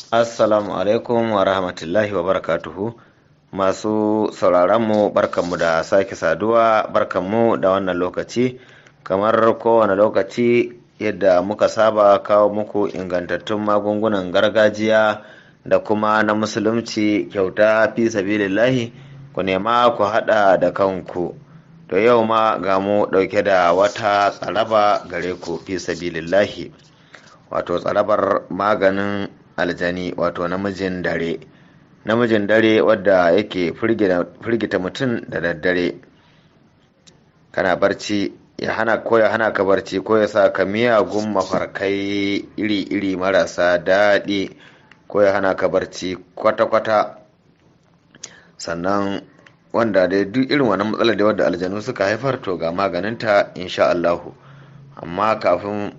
Assalamu alaikum wa rahmatullahi wa barakatuhu. Masu sauraronmu, barkanmu da sake saduwa, barkanmu da wannan lokaci. Kamar kowane lokaci yadda muka saba kawo muku ingantattun magungunan gargajiya da kuma na Musulunci kyauta fi sabilillahi, ku nema ku haɗa da kanku. To yau ma ga mu ɗauke da wata tsaraba gare ku fi sabilillahi. Wato tsarabar maganin aljani, wato namijin dare. Namijin dare wadda yake firgita mutum da daddare. Kana barci ya hana, ko ya hana ka barci, ko ya sa ka miyagun mafarkai iri-iri marasa daɗi, ko ya hana ka barci kwata-kwata. Sannan wanda dai duk irin wannan matsalar da wadda aljanu suka haifar, to ga maganinta insha Allahu. Amma kafin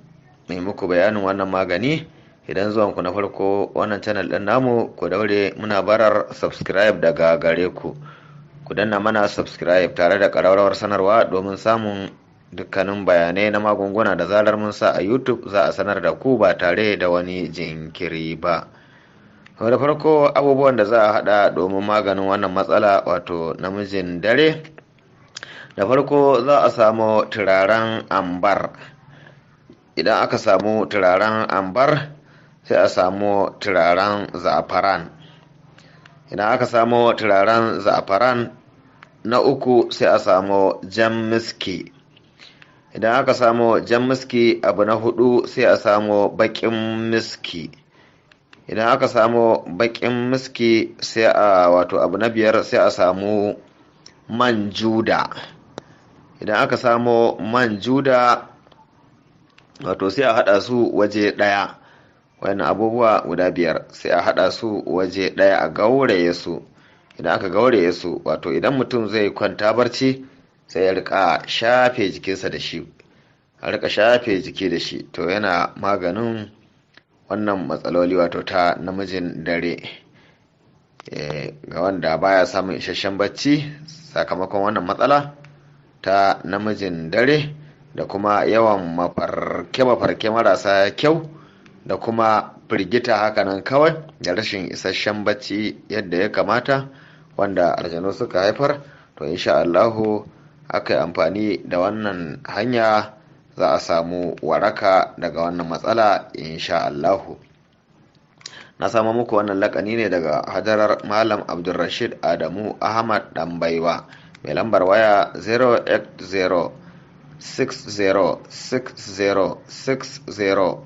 mai muku bayanin wannan magani, idan zuwanku na farko wannan channel ɗin namu, ku daure, muna barar subscribe daga gare ku. Ku danna mana subscribe tare da ƙararrawar sanarwa domin samun dukkanin bayanai na magunguna da zarar mun sa a YouTube, za a sanar da ku ba tare da wani jinkiri ba. Da farko, abubuwan da za a hada domin maganin wannan matsala, wato namijin dare: da farko za a samu turaren ambar. Idan aka samu turaren ambar, sai a samu turaren za'afaran. Idan aka samu turaren za'afaran, na uku sai a samu jan miski. Idan aka samu jan miski, abu na hudu sai a samu baƙin miski. Idan aka samu baƙin miski, sai a wato abu na biyar sai a samu man juda. Idan aka samu man juda, wato sai a haɗa su waje ɗaya. Wannan abubuwa guda biyar sai a haɗa su waje ɗaya, a gauraye su. Idan aka gauraye su, wato idan mutum zai kwanta barci, sai ya rika shafe jikinsa da shi, a rika shafe jiki da shi. To yana maganin wannan matsaloli, wato ta namijin dare, ga wanda baya samun isasshen bacci sakamakon wannan matsala ta namijin dare, da kuma yawan mafarke-mafarke marasa kyau, da kuma firgita hakanan kawai, da rashin isasshen bacci yadda ya kamata wanda aljanu suka haifar. To insha Allahu aka yi amfani da wannan hanya, za a samu waraka daga wannan matsala insha Allahu. Na samu muku wannan lakani ne daga hadarar Malam Abdulrashid Adamu Ahmad Ɗanbaiwa, mai lambar waya 080 60 60 60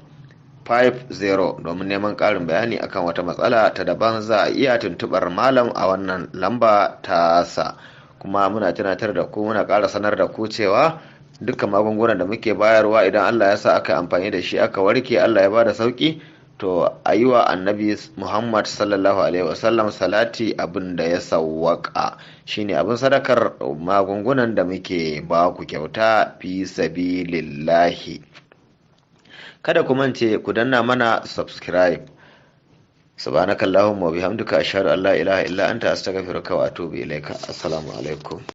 50. Domin neman ƙarin bayani akan wata matsala ta daban, za a iya tuntuɓar malam a wannan lamba tasa. Kuma muna tunatar da ku, muna ƙara sanar da ku cewa dukkan magungunan da muke bayarwa, idan Allah ya sa aka amfani da shi aka warke, Allah ya bada sauki, to a yi wa Annabi Muhammad sallallahu alaihi wasallam salati abin da ya sawwaka, shine abin sadakar magungunan da muke ba ku kyauta fi sabilillahi. Kada ku mance ku danna mana subscribe. Subhanakallahumma wa bihamdika, ashhadu an la ilaha illa anta, astaghfiruka wa atubu ilaika. Assalamu alaikum.